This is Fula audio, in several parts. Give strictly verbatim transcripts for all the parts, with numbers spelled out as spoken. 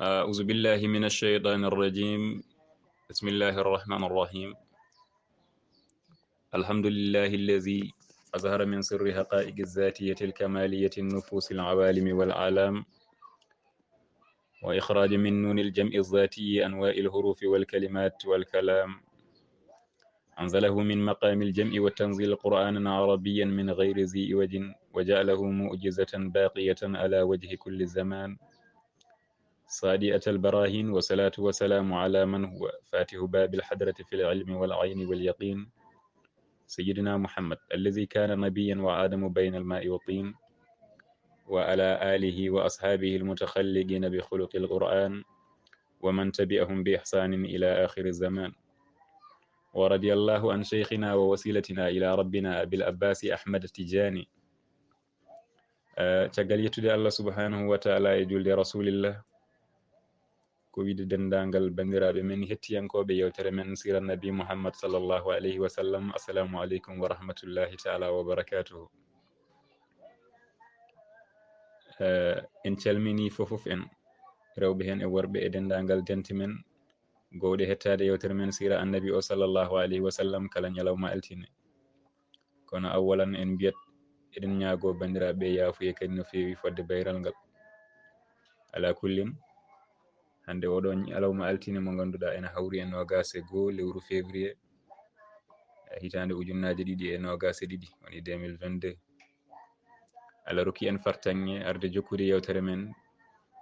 أعوذ بالله من الشيطان الرجيم. بسم الله الرحمن الرحيم. الحمد لله الذي أظهر من سر حقائق الذاتية الكمالية النفوس العوالم والعالم، وإخراج من نون الجمع الذاتي أنواع الحروف والكلمات والكلام. أنزله من مقام الجمع والتنزيل قرآنا عربيا من غير ذي عوج، وجعله معجزة باقية على وجه كل زمان. صادئة البراهين، والصلاة والسلام على من هو فاتح باب الحضرة في العلم والعين واليقين، سيدنا محمد الذي كان نبيا وآدم بين الماء والطين، وعلى آله وأصحابه المتخلقين بخلق القرآن، ومن تبعهم بإحسان إلى آخر الزمان. ورضي الله عن شيخنا ووسيلتنا إلى ربنا أبي العباس أحمد التجاني. Eh, caggal yettude Allah subhanahu wa ta'ala e julde Rasulillah, ko wiide denndaangal banndiraaɓe men hettiyankooɓe yewtere men Siira Nabi Muhammad sallallahu alayhi wa sallam, assalamu aleykum wa rahmatullahi ta'ala wa barakatuhu. Eh, en calmini fofof en, rewɓe heen e worɓe e denndaangal jante men, gowɗe hettaade yewtere men Siira Annabi o sallallahu alayhi wa sallam kala ñalawma altine. Kono awwalan en mbiyat, eɗen ñaagoo banndiraaɓe yaafuye kadi no feewi fodde bayral ngal. Alaa kullin, hannde oɗo ñalawma altine mo ngannduɗaa ena hawri e noogaas e goo lewru février, e hitaande ujunnaaje ɗiɗi e noogaas e ɗiɗi, woni deux mille vingt-deux. Allah rokki en fartaŋŋe arde jokkude yewtere men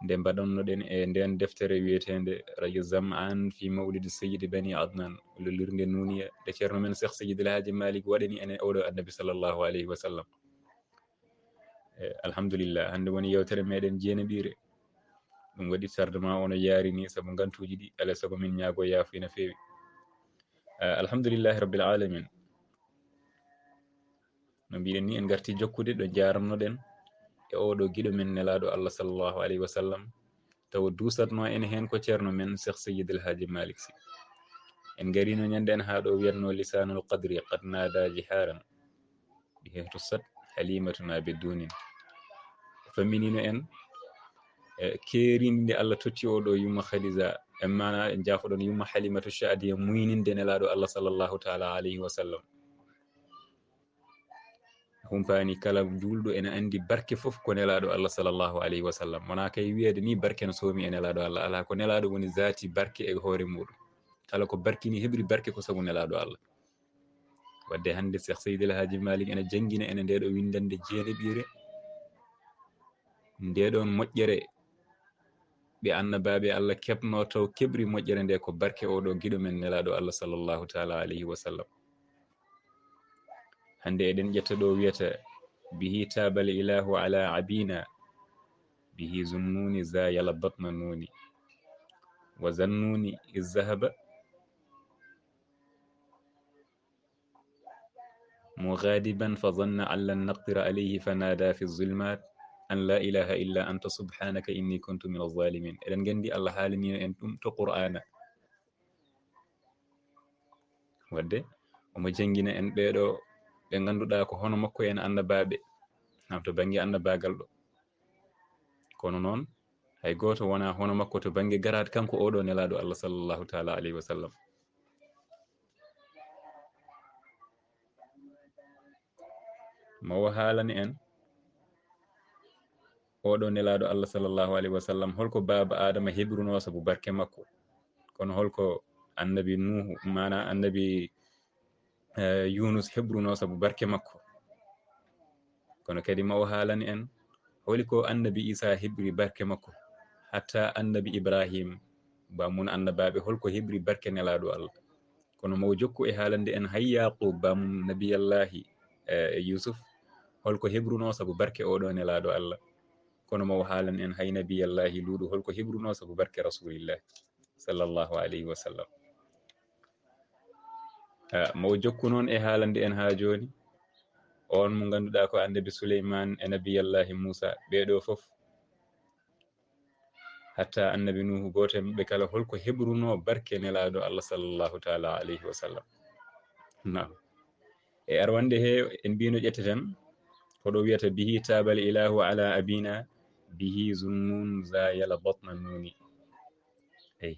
nde mbaɗannoɗen e nden deftere wiyeteende Rayu Zam'an fi Mawlidi Sayyidi Bani Adnan, lollirnde nuuniya, nde Ceerno men Seex Sayyid El Haaji Malik waɗani en e oɗo Annabi sallallahu alayhi wa sallam. Eh, alhamdulillah, hannde woni yewtere meɗen jeeneɓiire. Ɗum waɗi tardement o no yaari ni sabu ngantuuji ɗi, alaa sago min ñaagoo yaafuya no feewi. Eh, alhamdulillahi rabbil alamin. No mbiɗen ni, en ngarti jokkude ɗo njarannoɗen e oɗo giɗo men Nelaaɗo Allah sallallahu alayhi wa sallam, tawa duusatno en heen ko ceerno men Seex Sayyid El Haaji Malik Sy. En ngarino ñande en haa ɗo wiyatno lisanul qadri qad naada jihaaran, bihi ihtussat halimatuna bi dunin. Famminino en, e, keerindi nde Allah totti oɗo yumma Khadija, en maana en jaafoɗon yumma Halimatu Saadiya muyninde Nelaaɗo Allah sallallahu taala alayhi wa sallam. Humpaani kala juulɗo ene anndi barke fof ko Nelaaɗo Allah sallallahu alayhi wa sallam. Wonaa kay wiyeede ni barke no soomi e Nelaaɗo Allah. Alaa, ko Nelaaɗo woni zaati barke e hoore muuɗum. Kala ko barkini heɓri barke ko sabu Nelaaɗo Allah. Wadde hannde Seex Seydi El Haaji Malik ene janngina ene ndeɗo winndannde jeeneɓiire, ndeɗon moƴƴere ɓe annabaaɓe Allah keɓno taw keɓri moƴƴere nde ko barke oɗo giɗo men Nelaaɗo Allah sallallahu taala alayhi wa sallam. Hannde eɗen ƴetta ɗo wiyata, bihi taabal ilahu ala abina, bihi zunnuni za yala batna nuni, wa zannuni iz zahaba mughadiban fa zanna an lan naqdira alayhi fa nada fi zulmat an la ilaha illa anta subhanaka inni kuntu min az-zalimin. Eɗen nganndi Allah haalanino en ɗum to Qur'ana. Wadde omo janngina en ɓeɗo ɓe ngannduɗaa ko hono makko en annabaaɓe, nam to bannge annabaagal ɗo. Kono noon, hay gooto wonaa hono makko to bannge garaad, kanko oɗo Nelaaɗo Allah sallallahu taala alayhi wa sallam. Ma o haalani en, oɗo Nelaaɗo Allah sallallahu alayhi wa sallam, holko baaba Adama heɓruno sabu barke makko? Kono holko annabi Nuhu, maana annabi, eh, Yunus heɓruno sabu barke makko? Kono kadi ma o haalani en, holi ko annabi Isa heɓri barke makko? Hatta annabi Ibrahim, baamun annabaaɓe, holko heɓri barke Nelaaɗo Allah? Kono ma o jokku e haalande en hay Yaqub, baamun nabiyallahi, eh, Yusuf, holko heɓruno sabu barke oɗo Nelaaɗo Allah? Kono ma o haalani en hay nabiyallahi Luuɗu, holko heɓruno sabu barke Rasulillah sallallahu alayhi wa sallam. Ah, ma o jokku noon e haalande en haa jooni, on mo ngannduɗaa ko annabi Suleyman e nabiyallahi Musa, ɓeɗo fof, hatta annabi Nuhu, gooto e maɓɓe kala, holko heɓruno barke Nelaaɗo Allah sallallahu taala alayhi wa sallam. Naam. E arwande he, en mbino ƴetteten, ko ɗo wiyata, bihi taabal ilahu ala abina, bihi zunnun za yala batna nuni. Ey,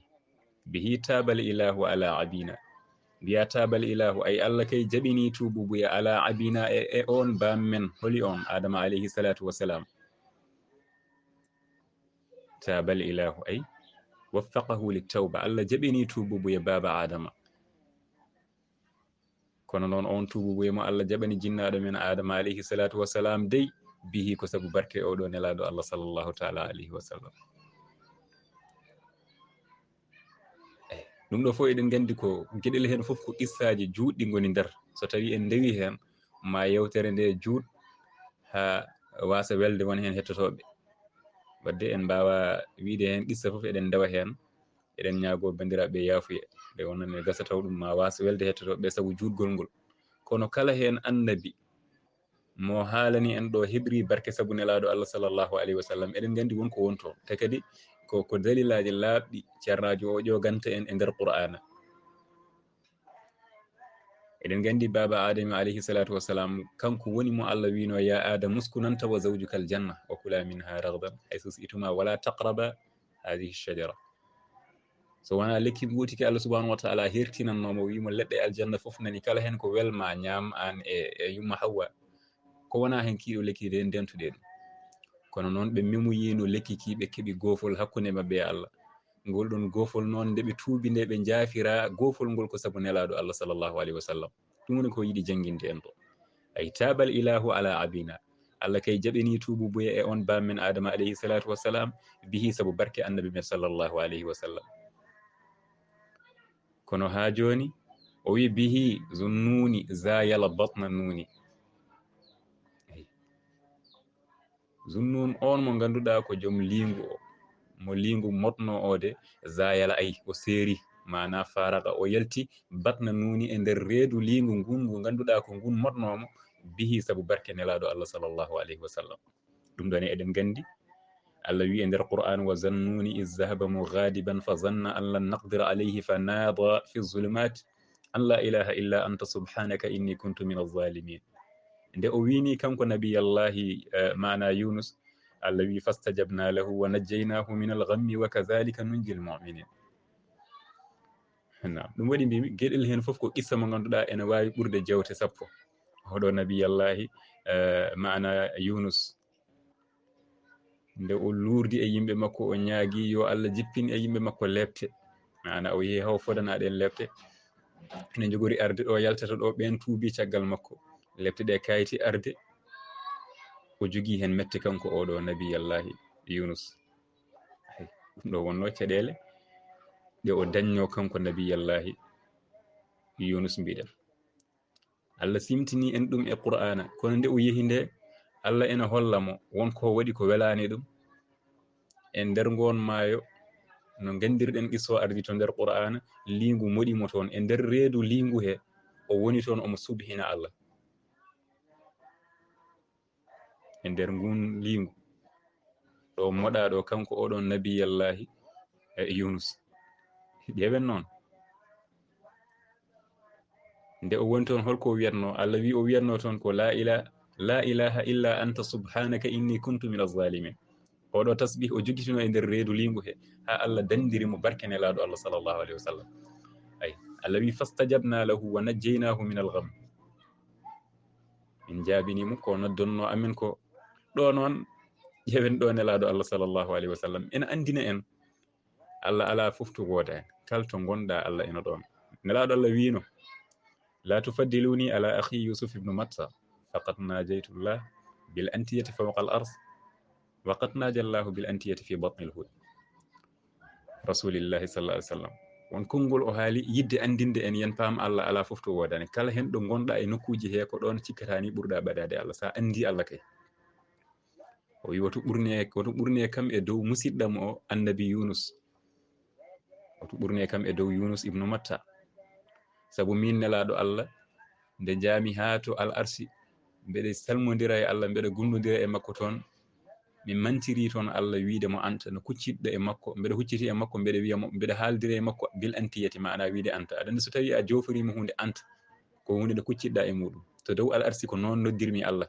bihi taabal ilahu ala abina. Mbiya taabal ilahu, ay Allah kay jaɓini tuububuya ala abina e, e on bammen, holi on? Adama alayhi salatu wassalam. Taabal ilahu, ay waffaqahu littawba. Allah jaɓini tuububuya baba Adama. Kono noon on tuububuya mo Allah jaɓani jinnaɗo men Adama alayhi salatu wassalam dey, bihi ko sabu barke oɗo nelaɗo Allah sallallahu taala alayhi wa sallam. Ɗum ɗo fof eɗen nganndi ko geɗel heen fof ko qissaaji juutɗi ngoni nder. So tawii en ndewii heen, ma yewtere nde juut haa waasa welde won heen hettotooɓe. Wadde en mbaawa wiyde heen qissa fof, eɗen ndewa heen, eɗen ñaagoo banndiraaɓe yaafuya. Nde wonno ne gasa taw ɗum ma waasa welde hettotooɓe sabu juutgol ngol. Kono kala heen annabi mo haalani en ɗo heɓri barke sabu nelaaɗo Allah sallallahu alayhi wa sallam. Eɗen nganndi won ko won toon. Te kadi ko, ko dalilaaji laaɓɗi ceernaajo o ƴooganta en e nder Qur'aana. Eɗen nganndi baaba Adama alayhi salatu wassalam, kanko woni mo Allah wino, "Ya Adam uskun anta wa zawjuka aljanna wa kula minha ragadan haythu shi'tuma wala taqraba hadhihi shajara." So wonaa lekki ngootiki Allah subhanahu wa taala hertinannoomo, wiimo leɗɗe aljanna fof nani, kala heen ko welma ñaam aan e, e yumma Hawwa. Ko wonaa heen kiiɗo lekki de ndentuɗe ɗum. Kono noon ɓe memoyino lekki ki, ɓe keɓi goofol hakkunde maɓɓe e Allah. Ngol ɗon goofol noon nde ɓe tuubi nde ɓe njaafira goofol ngol ko sabu nelaaɗo Allah sallallahu alayhi wa sallam. Ɗum woni ko yiɗi jannginde en ɗo. Ay taabal ilahu ala abina. Allah kay jaɓini tuububuya e on bammen Adama alayhi salatu wassalam, bihi sabu barke annabi men sallallahu alayhi wa sallam. Kono haa jooni o wi bihi zunnuni zayala batna nuni. Zunnun on mo ngannduɗaa ko joom liingu o, mo liingu moɗno o de, zayala ay o seeri, maana faraka o yalti batna nuni e nder reedu liingu ngun ngu ngannduɗaa ko ngun moɗnoomo, bihi sabu barke nelaaɗo Allah sallallahu alayhi wa sallam. Ɗum ɗon eɗen nganndi Allah wi e nder Qur'an, "Wa zannuni iz zahaba mughadiban fa zanna an lan naqdira alayhi fa nada fi zulumat an la ilaha illa anta subhanaka inni kuntu min az-zalimin." Nde o wini kanko nabiyallahi, eh, maana Yunus, Allah wi, "Fastajabna lahu wa najjaynahu min al-ghammi wa kadhalika nunjil mu'minin." Naam, ɗum waɗi mbimi geɗel heen fof ko qissa mo ngannduɗaa ene waawi ɓurde jewte sappo. Hoɗo nabiyallahi, eh, maana Yunus, nde o luurdi e yimɓe makko, o ñaagi yo Allah jippin e yimɓe makko lepte. Maana o yehi haw fodana ɗen lepte. Ene njogori arde ɗo, yaltata ɗo, ɓen tuubi caggal makko. Lepte ɗe kayti arde. O jogii heen mette kanko oɗo nabiyallahi Yunus. Hay, ɗum ɗo wonno caɗeele ɗe o dañno kanko nabiyallahi Yunus mbiɗen. Allah simtini en ɗum e Qur'aana, kono nde o yehi nde, Allah ena holla mo won ko waɗi ko welaani ɗum. E nder ngoon maayo, no nganndirɗen qissa o ardi to nder Qur'aana, liingu moɗi mo toon. E nder reedu liingu he, o woni toon omo subhina Allah. E nder ngun liingu, ɗo moɗa ɗo kanko oɗon nabiyallahi, eh, Yunus. Ƴeewen noon. Nde o woni toon, holko o wiyatno? Allah wi o wiyatno toon ko, "La ila-, la ilaha illa anta subhanaka inni kuntu min az-zalimin." Oɗo tasbih o jogitino e nder reedu liingu he, haa Allah dandiri mo barke nelaaɗo Allah sallallahu alayhi wa sallam. Ay, Allah wi, "Fastajabna lahu wa najjaynahu min al-gham." Min jaabini mo ko noddonno amen ko. Ɗo noon, ƴeewen ɗo nelaaɗo Allah sallallahu alayhi wa sallam. Ena anndina en, Allah alaa fof to wooda en. Kala to ngonɗa, Allah ena ɗoon. Nelaaɗo Allah wiino, "La tufaddiluni ala akhi Yusuf ibnu Matta, faqad najaytullah bil antiyati fawqa al-ars, wa qad najallahu bil antiyati fi batnil hut." Rasulillahi sallallahu alayhi wa sallam. Won konngol o haali yidde anndinde en, yen paam Allah alaa fof to woodani. Kala heen ɗo ngonɗa e nokkuuji he, ko ɗoon cikkata ni ɓurɗa ɓadaade Allah. Sa anndi Allah kay. O wi, "Woto ɓurne, woto ɓurne kam e dow musiɗɗam o, annabi Yunus. Woto ɓurne kam e dow Yunus ibnu Matta. Sabu min nelaaɗo Allah, nde njaami haa to al arsi, mbeɗe salmondira e Allah, mbeɗe gundodira e makko toon. Mi mantiri toon Allah wiide mo anta, no kucciɗɗo e makko, mbeɗe hucciti e makko, mbeɗe wiya mo, mbeɗe haaldira e makko bil antiyati, maana wiide anta. Aɗa anndi so tawi a jooforiima huunde anta, ko huunde nde kucciɗɗa e muɗum. To dow al arsi ko noon noddirmi Allah."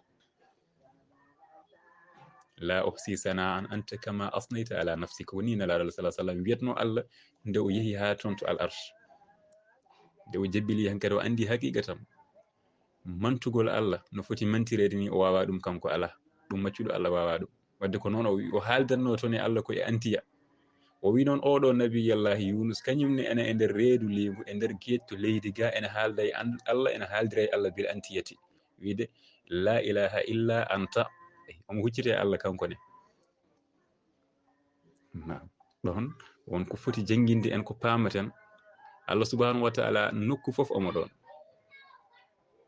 "La uhsi sana'an anta kama asnayta ala nafsik." Woni Nelaaɗo Allah sallallahu alaihi wasallam wiyatno Allah nde o yehi haa toon to al arsh. Nde o jebbili hankadi o anndi haqiqa tan. Mantugol Allah no foti mantireede ni o waawaa ɗum kanko alaa. Ɗum maccuɗo Allah waawaa ɗum. Wadde ko noon o wi-, o haaldanno toon e Allah ko e antiya. O wi noon oɗo nabiyallahi Yunus, kañum ne ene e nder reedu liingu, e nder geej to leydi ga, ene haalda e an-, Allah, ene haaldira e Allah bil antiyati. Wiide, "La ilaha illa anta." Omo hucciti e Allah kanko ne. Naam. Ɗoon won ko foti jannginde en, ko paamaten. Allah subhanahu wa ta'ala nokku fof omo ɗoon.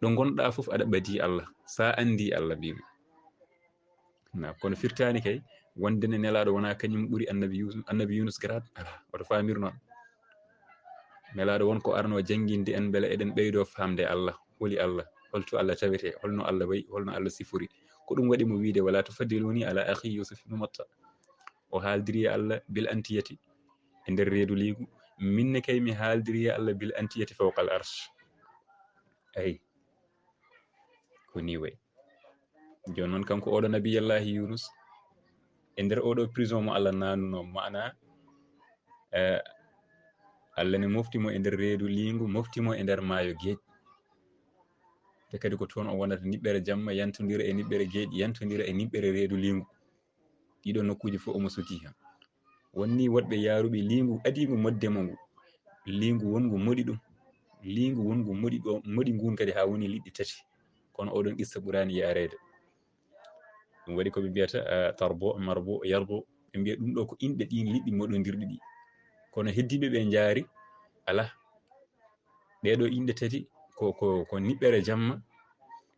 Ɗo ngonɗa fof aɗa ɓadii Allah, sa anndi Allah mbimi. Naam, kono firtaani kay wonde ne Nelaaɗo wona kañum ɓuri annabi Yunus, annabi Yunus grade? Alaa, oto faamir noon. Nelaaɗo won ko arno jannginde en mbele eɗen ɓeydo faamde Allah, holi Allah, holto Allah tawete, holno Allah wayi, holno Allah sifori. Ko ɗum waɗi mo wiide, "Wala tufaddiluni ala akhi Yusuf ibn Matta." O haaldiri e Allah bil antiyati e nder reedu liingu. Min ne kay mi haaldiri e Allah bil antiyati fawqa al arsh. Eyi. Ko ni wayi. Jooni noon kanko oɗo nabiyallahi Yunus, e nder oɗo prison mo Allah nanuno, maana, eh, Allah ne mofti mo e nder reedu liingu, mofti mo e nder maayo geej. Te kadi ko toon o wonata niɓɓere jamma, yantondira e niɓɓere geej, yantondira e niɓɓere reedu liingu. Ɗiɗo nokkuuji fof omo sutii heen. Wonni woɗɓe yaaruɓe liingu adiingu moɗde mo ngu, liingu wonngu moɗi ɗum, liingu wonngu moɗi ɗo, moɗi ngun kadi haa woni liɗɗi tati. Kono oɗon qissa ɓuraani yaareede. Ɗum waɗi ko ɓe mbiyata, ah, tarbo, marbo, yarbo. Ɓe mbiya ɗum ɗo ko inɗe ɗin liɗɗi moɗondirɗi ɗi. Kono heddiiɓe ɓe njaari, alaa. Ɗee ɗo inɗe tati ko, ko, ko niɓɓere jamma,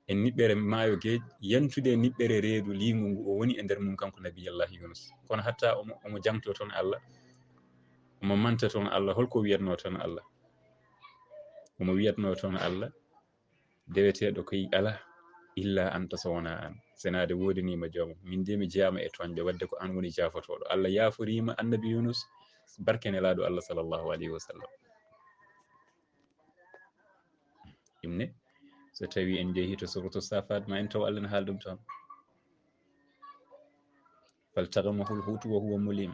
e niɓɓere maayo geej, yantude e niɓɓere reedu liingu ngu o woni e nder mum kanko nabiyallahi Yunus. Kono hatta omo, omo jangto toon Allah, omo manta toon Allah, holko wiyatno toon Allah? Omo wiyatno toon Allah, deweteeɗo koy alaa, illa anta, so wonaa aan. Senaade woodaniima joomam. Min de mi jeyaama e tooñɓe, wadde ko aan woni jaafotooɗo. Allah yaaforiima annabi Yunus, barke Nelaaɗo Allah sallallahu alayhi wa sallam. Ɗum ne, so tawi en njehi to suratu Safat, ma en taw Allah ne haali ɗum toon. "Faltaqamahu al-hutu wa huwa mulim."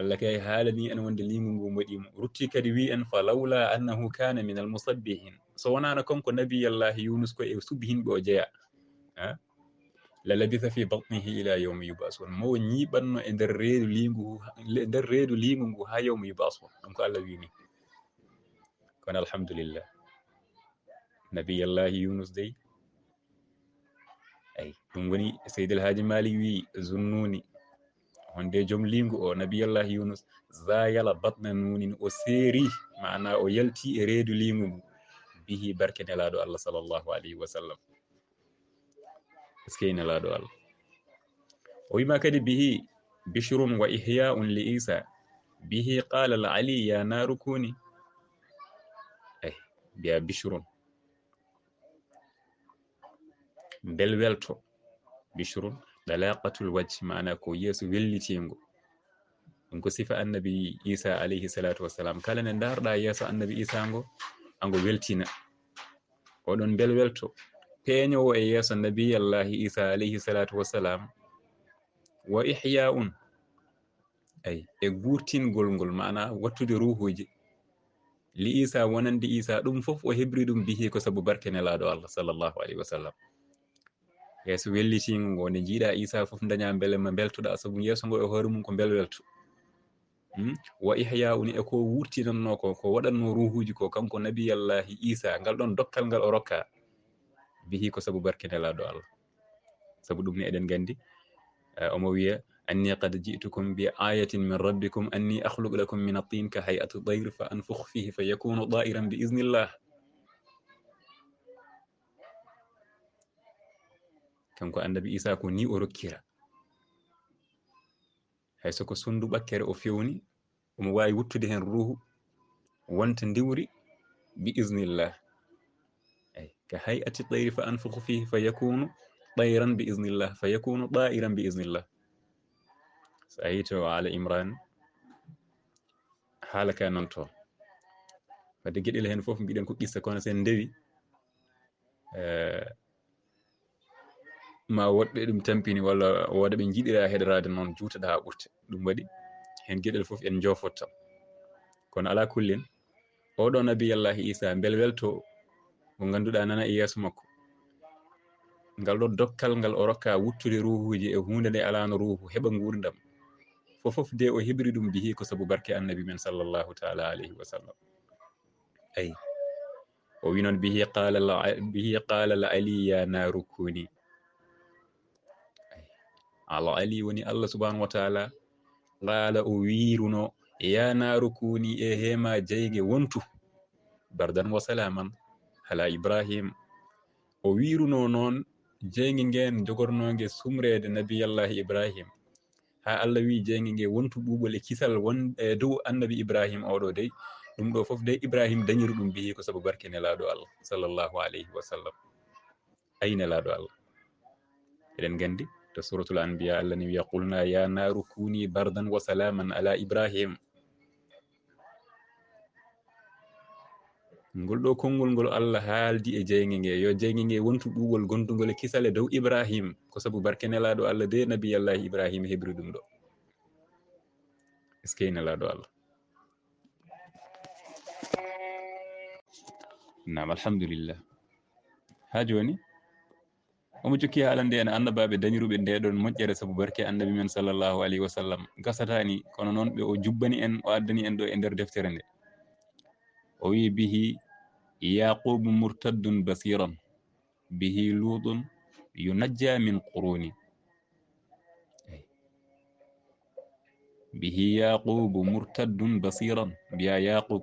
Allah kay haalani en wonde liingu ngu moɗi mo. Rutti kadi wi en, "Falawla annahu kana min al-musabbihin." So wonaano kanko nabiyallahi Yunus ko e subhinɓe o jeya. Ha? "La labitha fi batnihi ila yawmi yub'asun." Mo o ñiiɓanno e nder reedu liingu, le-, nder reedu liingu ngu haa yawmi yub'asun. Ɗum ko Allah wi ni. Kono alhamdulillah. Nabiyallahi Yunus dey. Ay, ɗum woni Seydi El Hadji Malick wi, Zunnuni. Honde joom liingu o, nabiyallahi Yunus, zayala batna nunin, o seeri, maana o yalti e reedu liingu ngu. Bihi, barke Nelaaɗo Allah sallallahu alayhi wa sallam. Eskey Nelaaɗo Allah. O wima kadi bihi bishrun wa ihyaun li Isa. Bihi qala al ali ya naru kuni. Ay, biya bishrun. Mbelwelto. Bishrun, dalaqatul wajh, maana ko yeeso wellitingo. Ɗum ko sifa annabi Isa alayhi salatu wassalam. Kala nde ndaarɗa yeeso annabi Isa ngo, ango weltina. Oɗon mbelwelto. Peeñowo e yeeso nabiyallahi Isa alayhi salatu wassalam. Wa ihyaun. Ay, e guurtingol ngol, maana wattude ruuhuuji. Li Isa, wonande Isa, ɗum fof o heɓri ɗum bihi ko sabu barke Nelaaɗo Allah sallallahu alayhi wa sallam. Yeeso wellitingo ngo, nde njiiɗa Isa fof daña mbele ma mbeltoɗa, sabu yeeso ngo e hoore mum ko mbelwelto. Hmm? Wa ihyaun, e ko wurtinanno ko, ko waɗanno ruuhuuji ko, kanko nabiyallahi Isa, ngal ɗon dokkal ngal o rokka. Bihi ko sabu barke Nelaaɗo Allah. Sabu ɗum ni eɗen nganndi, eh, omo wiya, "Anni qad ji'tukum bi ayatin min rabbikum anni akhluqu lakum min at-tin ka hay'ati at-tayr fa anfukhu fihi fa yakunu ta'iran bi iznillah." Kanko annabi Isa ko ni o rokkira. Hay so ko sunndu ɓakkere o fewni, omo waawi wuttude heen ruuhu, wonta ndiwri, bi iznillah. Ay, ka hay'ati tayri fa anfukhu fihi fa yakunu tayran bi iznillah, fa yakunu ta'iran bi iznillah. So a yii to Ala Imran, haala ka nan to. Wadde geɗel heen fof mbiɗen ko qissa, kono sen ndewi, eh, ma woɗɓe ɗum tampini, walla wooda ɓe njiɗira heɗoraade noon, juuta haa ɓurta. Ɗum waɗi heen geɗel fof en njoofoto tan. Kono alaa kullin, oɗo nabiyallahi Isa mbel welto mo ngannduɗaa nana e yeeso makko, ngal ɗo dokkal ngal o rokka wuttude ruuhuuji e huunde nde alaano ruuhu heɓa nguurndam, fof fof de o heɓri ɗum bihi ko sabu barke annabi men sallallahu taala alayhi wa sallam. Ay, o wi noon bihi qala la, bihi qala la ali ya naru kuni. Ay, al ali woni Allah subhanahu wa taala. Qala, o wiruno, ya naru kuni, e hema jeyge wontu, bardan wa salaman ala ibrahim. O wiruno noon jeyge ngen jogornonge sumrede nabiyallahi ibrahim, ha Allah wi jeyge nge wontu ɓuuɓol e kisal won e dow annabi ibrahim. Oɗo dey, ɗum ɗo fof dey ibrahim dañiri ɗum bihi ko sabu barke nelaɗo Allah sallallahu alayhi wa sallam. Ay, nelaɗo Allah, eɗen gandi to suratul anbiya Allah ni wiya qulna ya naru kuni bardan wa salaman ala ibrahim. Ngol ɗo konngol ngol Allah haaldi e jeyge nge, yo jeyge nge wontu ɓuuɓol gondugol e kisal e dow ibrahim, ko sabu barke nelaɗo Allah de nabiyallahi ibrahim heɓri ɗum ɗo. Eskey nelaɗo Allah. Naam, alhamdulillah. Ha joni omo jokki haalande en annabaɓe dañiruɓe nde ɗon moƴƴere sabu barke annabi men sallallahu alayhi wa sallam. Gasatani, kono noon ɓe o jubbani en, o addani en ɗo e nder deftere nde. O wi bihi yaqubu murtaddun basiran, bihi luɗun yunajja min quruni. Bihi yaqubu murtaddun basiran, mbiya yaqub,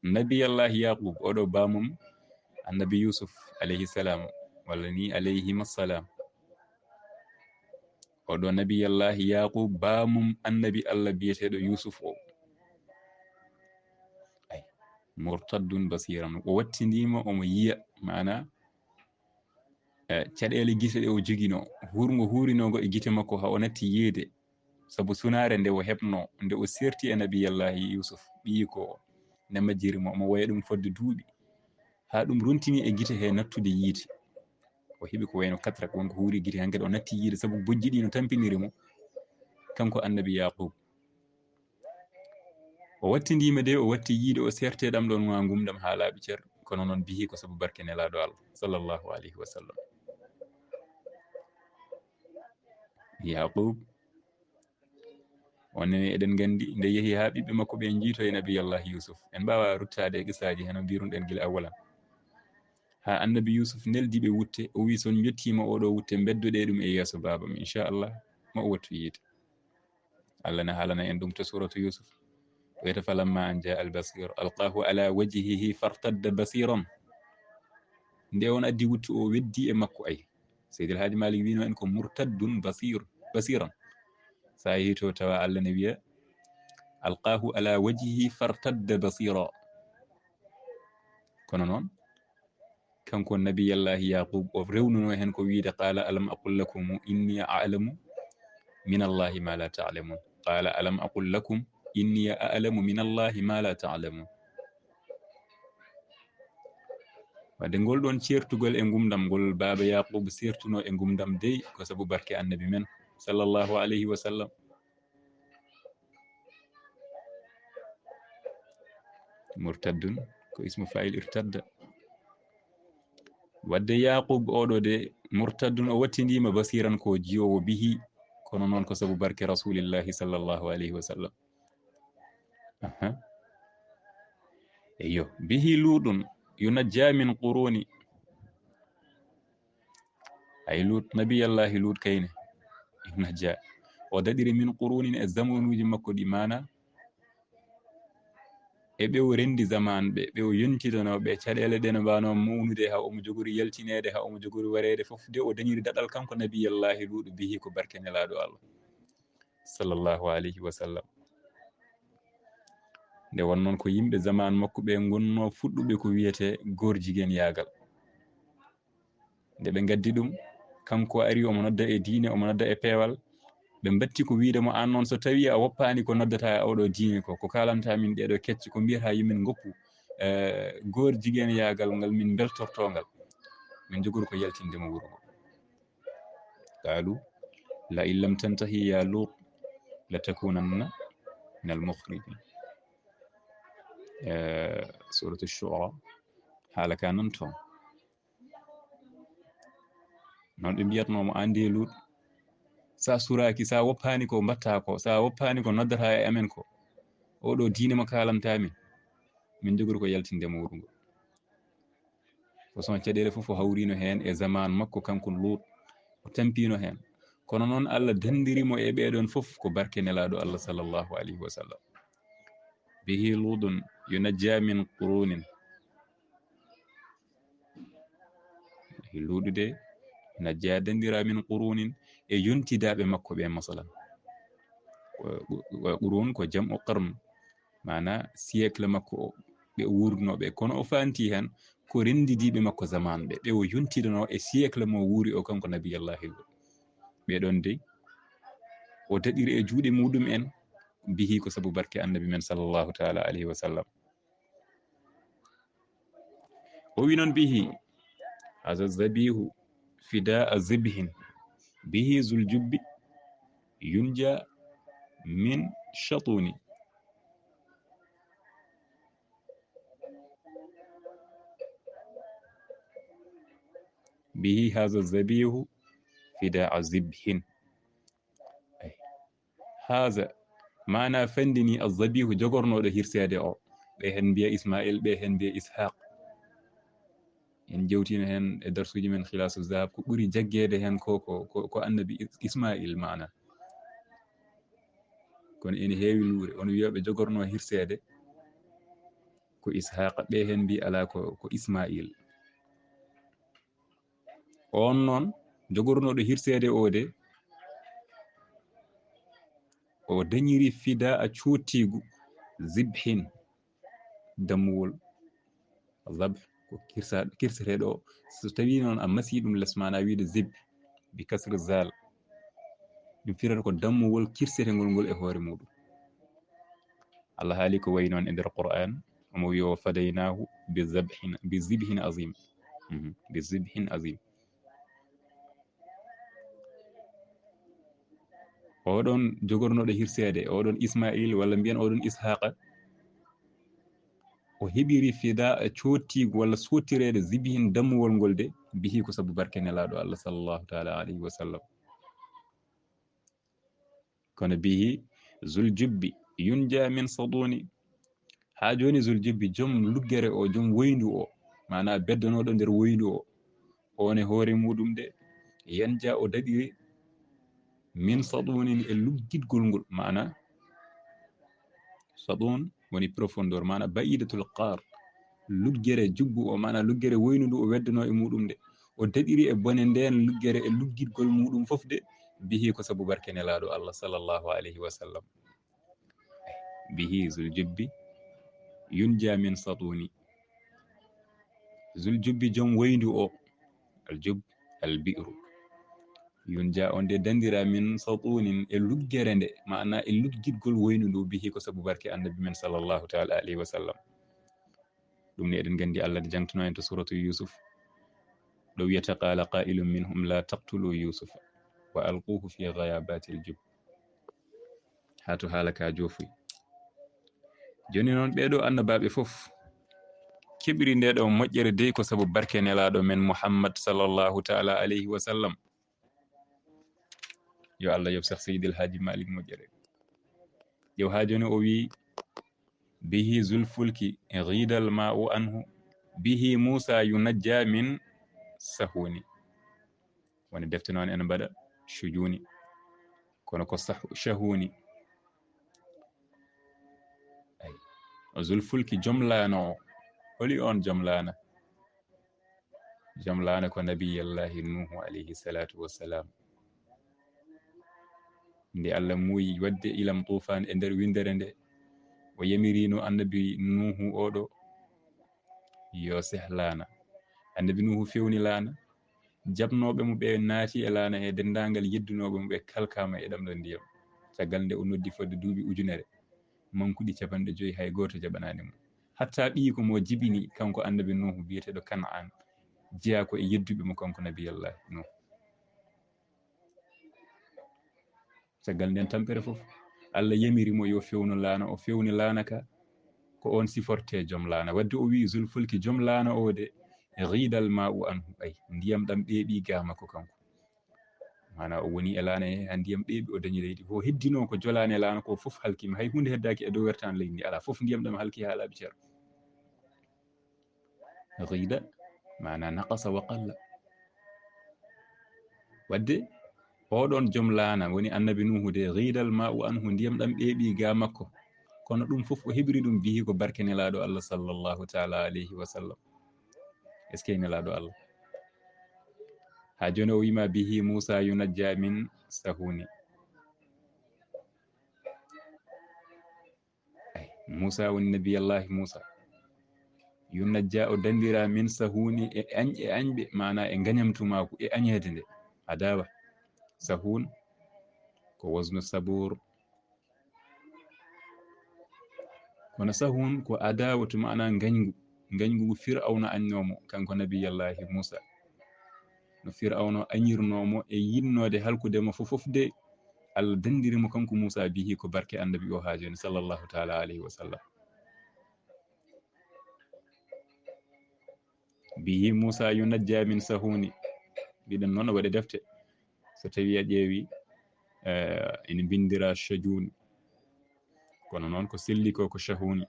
nabiyallahi yaqub, oɗo bamum annabi yusuf alayhi salam, walla ni alayhim assalam. Oɗo nabiyallahi yaqub bamum annabi allah biyeteɗo yusuf o. Ay, murtaddun basiran, o wattindima omo yiya, mana eh, caɗeele gite ɗe o jogino, hurngo hurinongo e gite makko ha o natti yiide, sabu sunaare nde o heɓno nde o serti e nabiyallahi yusuf ɓiyiko o, nde majjiri mo omo waya ɗum fodde duuɓi, ha ɗum rontini e gite he nattude yiite. O heɓi ko wayno katra, wonko huuri e gite, hankadi o natti yiide sabu bojji ɗi no tampiniri mo, kanko annabi yaqub. O wattindima de, o watti yiide, o serte ɗam ɗon wa ngumdam ha laaɓi cer, kono noon bihi ko sabu barke nelaɗo allah sallallahu alayhi wa sallam. Yaqub, onon eɗen gandi nde yehi ha ɓiɓɓe makko ɓe jiito e nabiyallahi yusuf. En mbawa ruttade e qissaji heno mbirunɗen gila awalan, ha annabi yusuf neldi ɓe wutte, o wi son jottima oɗo wutte, beddoɗe ɗum e yeeso babam, inchallah ma o wattu yiide. Allah na haalana en ɗum to suratu yusuf, wiyata falamma an jaa albasir alqahu ala wajhihi fartadda basiran. Nde on addi wuttu o weddi e makko, ay, seydi alhaji malik wino en ko murtaddun basir, basiran. Sa yehi to tawa allah ne wiya alqahu ala wajhihi fartadda basira. Kono noon kanko nabiyallahi yaqub o rewnuno hen ko wiide qala alam aqul lakum inni a'lamu min allahi ma la ta'lamun. Qala alam aqul lakum inni a'lamu min allahi ma la ta'lamun. Wadde ngol ɗon certugol e ngumdam ngol baba yaqub sertuno e ngumdam dey ko sabu barke annabi men sallallahu alayhi wa sallam. Murtaddun ko ismu fa'il irtadda. Wadde yaqub oɗo de murtaddun o wattindima basiran ko jiyowo bihi, kono noon ko sabu barke rasulillahi sallallahu alayhi wa sallam. Aha. Eyo bihi luɗun yunajja min quruni. Ay lut, nabiyallahi lut kayne najja, o daɗiri min qurunin e zamanuji makko ɗi mana e ɓe o rendi zaman ɓe ɓe o yontidano ɓe caɗele ɗe no mbano mawnude ha omo jogori yaltinede ha omo jogori warede fof de o dañiri daɗal kanko nabiyallahi luɗo bihi ko barke nelaɗo allah sallallahu alayhi wa sallam. Nde won noon ko yimɓe zaman makko ɓe gonno fuɗɗuɓe ko wiyete gor jigen yagal. Nde ɓe gaddi ɗum, kanko ari omo nodda e diine, omo nodda e peewal. Ɓe mbatti ko wiide mo an noon so tawi a woppani ko noddata e oɗo diine ko ko kalanta min ɗeɗo kecce ko mbiyata yumin goppu eh, gor jigen yagal ngal min beltorto ngal, min jogori ko yaltinde mo wuro ngo. قالوا لئن لم تنته يا لوط لتكونن من المخرجين. Eh, suratu Shu'ara, haala ka nan toon. Noon ɓe mbiyatnoo mo, "Aan dee Luut, so a suraaki, so a woppaani ko mbaɗtaa ko, so a woppaani ko noddata e amen ko, oo ɗoo diine mo kaalantaa min, min njogori ko yaltinde e muuɗum ngol." Façon caɗeele fof o hawriino heen e zamaan makko, kanko Luut, o tampiino heen. Kono noon, Allah danndiri mo e ɓee ɗoon fof ko barke Nelaaɗo Allah, sallallahu alayhi wa sallam. به لوط ينجى من قرون. Luuɗu de, najja, danndiraa, min qurunin, e yontidaaɓe makko ɓe, masalan. Ko, ko, ko qurun ko jam'u qarn, maana siècle makko o, ɓe o wuurnoo ɓe. Kono o faanti heen ko renndidiiɓe makko zamaan ɓe, ɓe o yontidanoo e siècle mo o wuuri o, kanko Nabiyallahi Luut. Ɓe ɗoon dey, o daɗiri e juuɗe muuɗum en, bihi, ko sabu barke Annabi men, sallallahu taala alayhi wa sallam. O wi noon, bihi haza zabihu fida a zibhin, bihi zul jubbi yunja min shatuni. Bihi haza zabihu fida a zibhin. Ay. Haza, maana fenndini, azzabihu, jogornooɗo hirseede o. Ɓe heen mbiya Ismail, ɓe heen mbiya Ishaq. En jewtino heen e darsuuji men Khilaasu Zahab, ko ɓuri jaggeede heen ko, ko, ko, ko Annabi Is-, Ismail maana. Kono ene heewi luure, on wiya ɓe jogornoo hirseede ko Ishaq, ɓe heen mbiya alaa, ko, ko Ismail. On noon, jogornooɗo hirseede o de, o dañiri fida a cootiigu, zibhin, dammuwol. Zabh ko kirsa-, kirseteeɗo o. So tawii noon a masii ɗum les, maana wiyde zib, bi kasri zal, ɗum firata ko dammuwol kirsetengol ngol e hoore muuɗum. Allah haali ko wayi noon e nder Qur'an, omo wiya, "Wa fadaynaahu bi zabhin, bi zibhin azim." Mhm, bi zibhin azim. Oɗon jogornooɗo hirseede, oɗon Ismail, walla mbiyen oɗon Ishaqa, o heɓiri fida e coottiigu walla sottireede, zibhin, dammuwol ngol de, bihi, ko sabu barke Nelaaɗo Allah, sallallahu taala alayhi wa sallam. Kono bihi zul jubbi yunja min saduni. Haa jooni zul jubbi, joom luggere o, joom woyndu o, maana beddanooɗo nder woyndu o, on e hoore muuɗum de, yanja, o daɗiri min sadunin, e luggitgol ngol, maana sadun woni profondeur, maana ba'idatul qar, luggere jubbu o, maana luggere woyndu ndu o weddanoo e muuɗum nde, o daɗiri e bone ndeen luggere e luggitgol muuɗum fof de, bihi, ko sabu barke Nelaaɗo Allah, sallallahu alayhi wa sallam. Bihi zul jubbi yunja min saduni. Zul jubbi, joom woyndu o, al jub, al bi'ru. Yunja, on de danndira min sadunin, e luggere nde, maana e luggitgol woyndu ndu, bihi, ko sabu barke Annabi men, sallallahu taala alayhi wa sallam. Ɗum ne eɗen nganndi Allah ne jangtano en to suratu Yusuf, ɗo wiyata, "Qala qailun minhum la taqtulu Yusufa wa alquhu fi ghayabatil jub." Haa to haala ka joofoyi. Jooni noon, ɓee ɗoo annabaaɓe fof keɓiri ndee ɗoo moƴƴere dey ko sabu barke Nelaaɗo men Muhammad, sallallahu taala alayhi wa sallam. Yo Allah yoɓ Seex Seydil Haaji Malik moƴƴere. Ƴeew haa jooni o wii, "Bihi zul fulki ghidal ma'u anhu, bihi Musa yunajja min sahuni." Woni defte noon ene mbaɗa shujuuni, kono ko sah-, shahuni. Ay. O zul fulki, joom laana o. Holi on joom laana? Joom laana ko Nabiyallahi Nuhu alayhi salatu wassalam. Nde Allah muuyi waɗde ilam tuufaan e nder winndere nde, o yamirino Annabi Nuhu oɗo yo seh laana. Annabi Nuhu fewni laana, jaɓnooɓe mo ɓe naati e laana he, denndaangal yeddunooɓe mo ɓe kalkaama e ɗamɗo ndiyam. Caggal nde o noddi fodde duuɓi ujunere, mankuɗi capanɗe joyi, hay gooto jaɓanaani mo. Hatta ɓiyiiko mo jibini, kanko Annabi Nuhu, biyeteeɗo Kan'an, jeyaa ko e yedduɓe mo, kanko Nabiyallahi Nuhu. Caggal nden tampere fof, Allah yamiri mo yo fewnu laana, o fewni laana ka, ko on siforte joom laana. Wadde o wi'i Zulfulki, joom laana o de, ghidal ma'u anhu, ay, ndiyam ɗam ɓeeɓi ga makko kanko. Maana o woni e laana he, ha ndiyam ɓeeɓi, o dañi leydi. Ko heddino ko jolaani e laana ko fof halkima. Hay hunde heddaaki e dow wertaani leydi ndi. Alaa, fof ndiyam ɗam halki haa laaɓi cer. Ghida, maana naqasa wa qalla. Wadde, oɗon joom laana, woni Annabi Nuuhu de, ghidal ma'u anhu, ndiyam ɗam ɓeeɓi ga makko. Kono ɗum fof o heɓiri ɗum bihi ko barke Nelaaɗo Allah sallallahu ta'ala alayhi wa sallam. Est-ce que Nelaaɗo Allah? Haa jooni o wiima bihi Muusa yunajja min sahuni. Ay, Muusa woni nabiyallahi Muusa. Yunajja o dandira min sahuni e añ-, e añɓe, maana e ngañamtu maaku, e añeede nde. Adawa. Sahun ko waznu sabur. Kono sahun ko adawa to maana ngañgu. Ngañgu ngu Fir'awna añnoo mo, kanko nabiyallahi Muusa. No Fir'awna añirnoo mo e yinnoode halkude mo fof, fof de, Allah dandiri mo kanko Muusa bihi ko barke annabi o haa jooni, sallallahu ta'ala alayhi wa sallam. Bihi Muusa yunajja min sahuni. Mbiɗen noon waɗe defte. So tawi a ƴeewi, eh, ene mbindira shajuni. Kono noon ko selli ko, ko shahuni.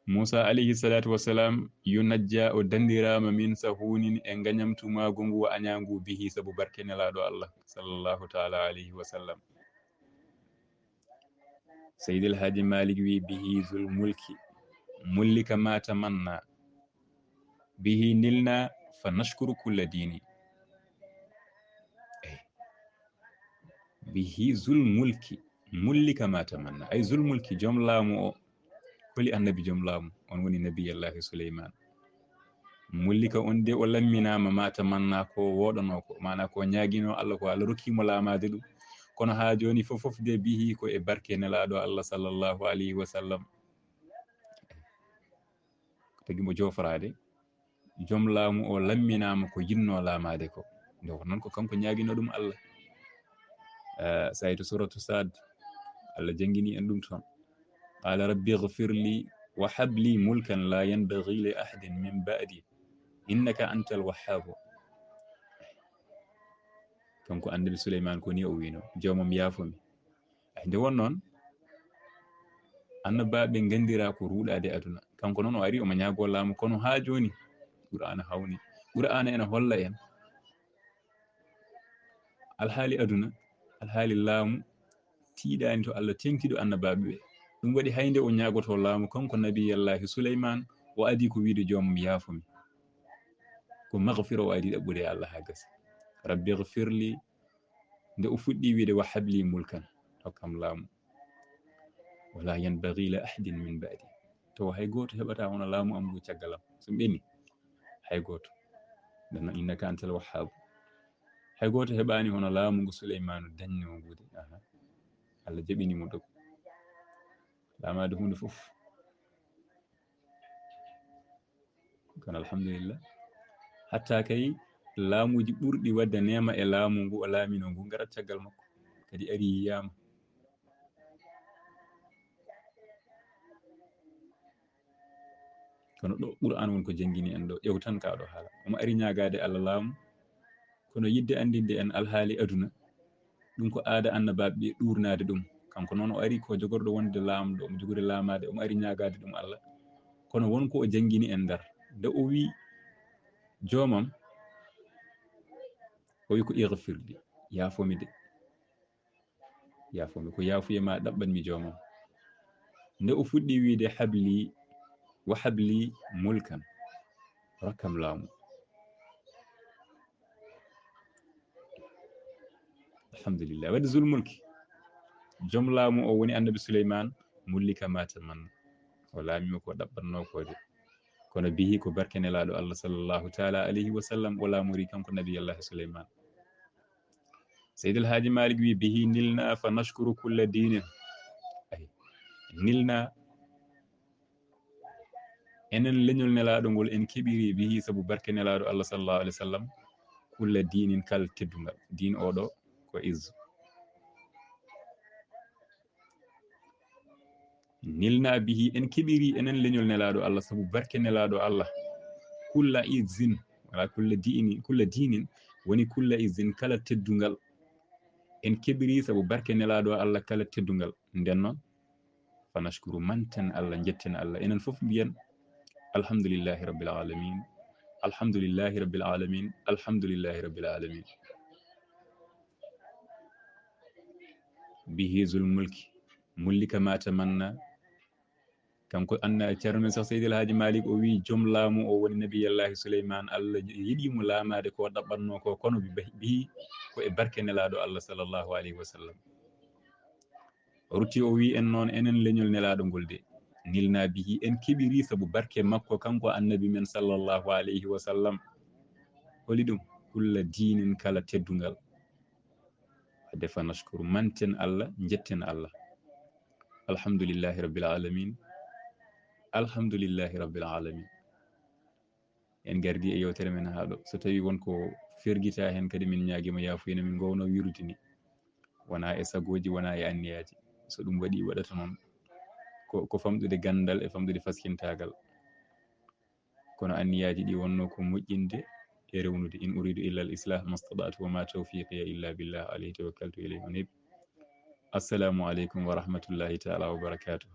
Muusa alayhi salatu wassalam yunajja, o dandiraama min sahunin e ngañamtu maagu ngu añaangu bihi sabu barke Nelaaɗo Allah, sallallahu ta'ala alayhi wa sallam. Seydi El Hadji Malick wi bihi zul mulki, mullika ma tamanna, bihi nilna fa nashkuru kulla dini. Eh. Bihi zul mulki, mullika ma tamanna. Ay zul mulki, joom laamu o, holi annabi joom laamu, on woni nabiyallahi Suleyman. Mullika on de o lamminaama ma tamanna ko wooɗanoo ko, maana ko ñaaginoo Allah ko Allah rokki mo laamaade ɗum. Kono haa jooni fof fof de bihi ko e barke Nelaaɗo Allah sallallahu alayhi wa sallam. Ko tagi mo jooforaade, joom laamu o lamminaama ko yinnoo laamaade ko. Nde ko noon ko kanko ñaaginoo ɗum Allah. Eh, so a yii to suratu Saad, Allah janngini en ɗum toon. Qala rabbi ighfir li wa hab li mulkan la yanbaghi li ahadin min ba'di innaka antal wahhab. Kanko annabi Suleyman ko ni o wino, joomam yaafo mi. Ay, nde won noon, annabaaɓe ngandira ko ruuɗaade aduna. Kanko noon o ari omo ñaago laamu, kono haa jooni Qur'aana hawni. Qur'aana ena holla en alhaali aduna, alhaali laamu tiiɗaani to Allah teŋtiiɗo annabaaɓe ɓe. Ɗum waɗi hay nde o ñaagoto laamu, kanko nabiyallahi Suleyman, o adii ko wiide joomam yaafo mi. Ko maghfira o adii ɗaɓɓude e Allah haa gasi. Rabbi ighfir li, nde o fuɗɗi wiide wa habli mulkan, hokkam laamu. Wala yanbaghi li ahadin min ba'di. To hay gooto heɓata hono laamu am ngu caggal am. So ɓeni, hay gooto. Nde noon innaka antal wahhab. Hay gooto heɓaani hono laamu ngu Suleymaanu dañnoo ngu de. Aha. Allah jaɓini mo ɗum. Laamaade huunde fof. Kono alhamdulillah. Hatta kay laamuuji ɓurɗi waɗde neema e laamu ngu o laaminoo ngu ngarat caggal makko. Kadi ari yiyaama. Kono ɗo Qur'an won ko janngini en ɗo, ƴeew tan ka ɗo haala. Omo ari ñaagaade Allah laamu, kono yiɗde anndinde en alhaali aduna, ɗum ko aada annabaaɓe ɓe ɗuurnaade ɗum. Kanko noon o ari ko jogorɗo wonde laamɗo, omo jogori laamaade, omo ari ñaagaade ɗum Allah. Kono won ko o janngini en nder. Nde o wi joomam, o wi ko ighfir li, yaafo mi de. Yaafo mi, ko yaafuye ma ɗaɓɓanmi joomam. Nde o fuɗɗi wiide habli, wa habli mulkan, rokkam laamu. Alhamdulillah. Wadde zul mulki, joom laamu o woni annabi Suleyman, mullika ma tamanna. O laamima ko ɗaɓɓannoo ko de. Kono bihi ko barke Nelaaɗo Allah sallallahu ta'ala alayhi wa sallam o laamori kanko nabiyallahi Suleyman. Seydi El Hadji Malick wi bihi nilna fa nashkuru kulla dinin. Ay, nilna, enen leñol Nelaaɗo ngol en keɓiri bihi sabu barke Nelaaɗo Allah sallallahu alayhi wa sallam, kulla dinin kal teddungal. Din oɗo ko izzu. Nilna bihi, en keɓiri enen leñol Nelaaɗo Allah, sabu barke Nelaaɗo Allah. Kulla izzin, wala kulla diini, kulla diinin, woni kulla izzin, kala teddungal. En keɓiri sabu barke Nelaaɗo Allah kala teddungal. Nden noon, fa nashkuru, manten Allah, njetten Allah. Enen fof mbiyen, alhamdulillahi rabbil alamin, alhamdulillahi rabbil alamin, alhamdulillahi rabbil alamin. Bihi zul mulki, mulika ma tamanna. Kanko anna Ceerno men Seex Seydi El Haaji Malik, o wi joom laamu o woni Nabiyallahi Suleyman, Allah yiɗi mo laamaade ko ɗaɓɓatno ko, kono bi-, bihi, ko e barke Nelaaɗo Allah sallallahu alayhi wa sallam. O rutti o wi en noon, enen leñol Nelaaɗo ngol de, nilna bihi, en keɓiri sabu barke makko kanko Annabi men sallallahu alayhi wa sallam. Holi ɗum? Kulla diinin, kala teddungal. Wadde fa nashkuru, manten Allah, njetten Allah. Alhamdulillahi rabbil alamin. Alhamdulillahi rabbil alamin. En gardi e yewtere men haa ɗo. So tawi won ko fergita heen kadi, min ñaagiima yaafuyee, min ngowno wirdude ni. Wonaa e sagooji, wonaa e anniyaaji. So ɗum waɗi, waɗata noon ko, ko famɗude ganndal e famɗude faskintaagal. Kono anniyaaji ɗi wonno ko moƴƴinde e rewnude. In uridu illa al islah mastata'tu wa ma tawfiqiya illa billah, alayhi tawakkaltu ilayhi unib. Assalamu aleykum wa rahmatullahi taala wa barakatuh.